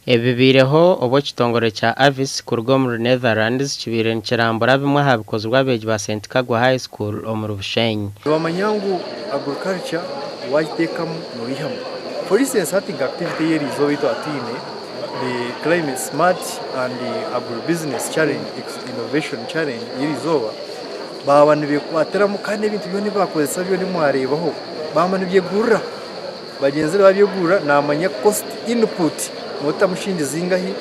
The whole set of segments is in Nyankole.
Ebi bibaireho obu ekitongore kya Avis kuruga omuri Netherlands kibaire nikirambura bimwe aha bikozirwe abeegi ba St Kagwa High School omuri Bushenyi. Nibamanya ngu agriculture wagiteekamu noihamu. For instance hati nka activity ey'eriizooba ei twaba twine the climate smart and agribusiness challenge innovation challenge ey'eriizooba baaba nibekwatiramu kandi ebintu byona ebi baakozesa byona ebi mwareebaho baaba nibyegurira. Bagyenzi be babyegurira naamanya cost input notamu shiingi zingahi,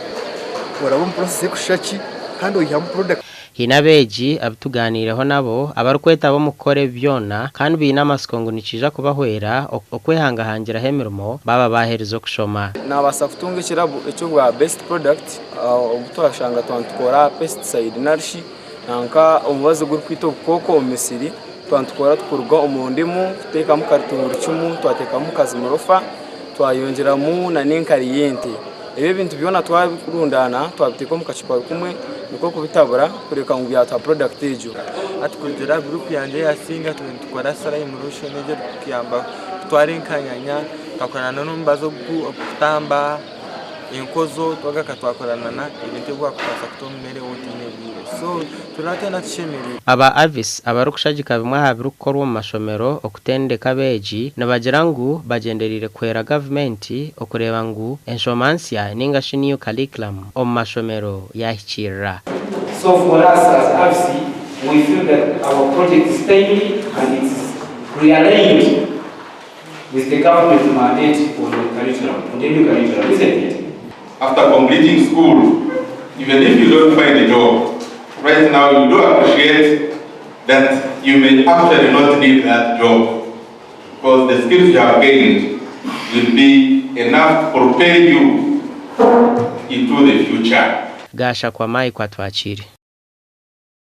oraba omu process erikushusha ki kandi oihamu product. Haine abeegi abu tugaaniireho nabo abarikwetaba omu kukora ebi byona kandi baine amatsiko ngu nikiija kubahwera okwehangahangiraho emirimo baaba baaherize okushoma. Naabaasa kutunga ekirabo eky'obwa best product obu twashanga twaba nitukora pesticide narishi nanka omubazi ogurikwita obukooko omu misiri twaba nitukora tukuruga omu ndimu kuteekamu katungurucumu twateekamu kazimurofa twayongyeramu n'enkari y'ente. Ebi ebintu byona twabirundaana twabiteeka omu kacupa kumwe nikwo kubitabura kureka ngu byatuha product egyo. Hati kurugiirira aha guruupu yangye eyasinga turiyo nitukora slime lotion egi erikutuyamba kutwara enkanyanya, tukakorana n'omubazi ogurikutamba enkozo twagaruka twakorana na ebintu ebi wakubaasa kuta omu mere waaba otaine bwire so turaba twena tushemereirwe. Aba Avis abarikushagika bimwe aha birikukorwa omu mashomero okutendeka abeegi nibagira ngu bagyendereire kuhwera gavumenti okureeba ngu enshoma nsya ninga shi new curriculum omu mashomero yahikiirira. So for us as AVC, we feel that our project is timely and it's realigned with the government mandate on the curriculum, on the new curriculum, isn't it? After completing school, even if you don't find a job, right now you do appreciate that you may actually not need that job because the skills you have gained will be enough to propel you into the future. Gashakwa Mike Atwakire.